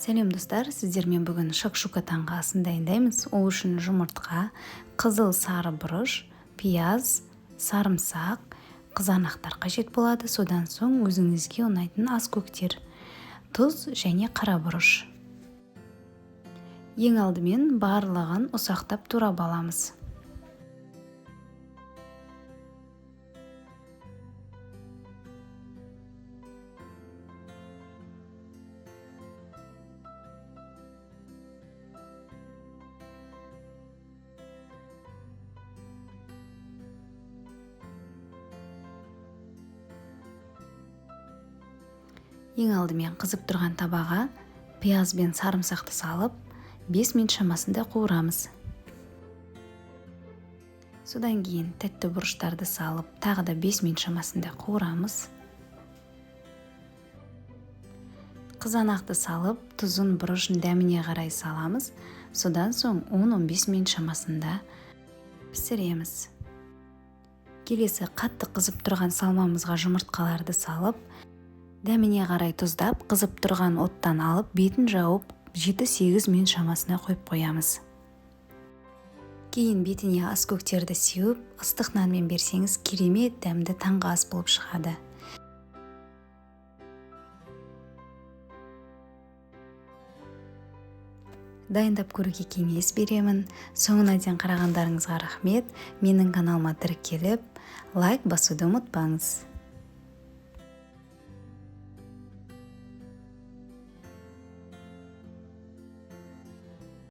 Сәлем, достар! Сіздермен бүгін шакшука таңғы асын дайындаймыз. Ол үшін жұмыртқа, қызыл, сары бұрыш, пияз, сарымсақ, қызанақтар қажет болады. Содан соң өзіңізге ұнайтын ас көктер, тұз және қара бұрыш. Ең алдымен барлығын ұсақтап турап аламыз. Ең алдымен қызып тұрған табаға пияз бен сарымсақты салып, 5 минут шамасында қуырамыз. Содан кейін тәтті бұрыштарды салып, тағы да 5 минут шамасында қуырамыз. Қызанақты салып, тұзын, бұрышын дәміне қарай саламыз. Содан соң 10-15 минут шамасында пісіреміз. Келесі қатты қызып тұрған салмамызға жұмыртқаларды салып, дәміне қарай тұздап, қызып тұрған оттан алып, бетін жауып, 7-8 минут шамасына қойып қоямыз. Кейін бетіне ас көктерді сеуіп, ыстық нанмен берсеңіз, керемет дәмді таңғы ас болып шығады. Дайындап көруге кеңес беремін. Соңына дейін қарағандарыңызға рахмет. Менің каналыма тіркеліп, лайк басуды ұмытпаңыз.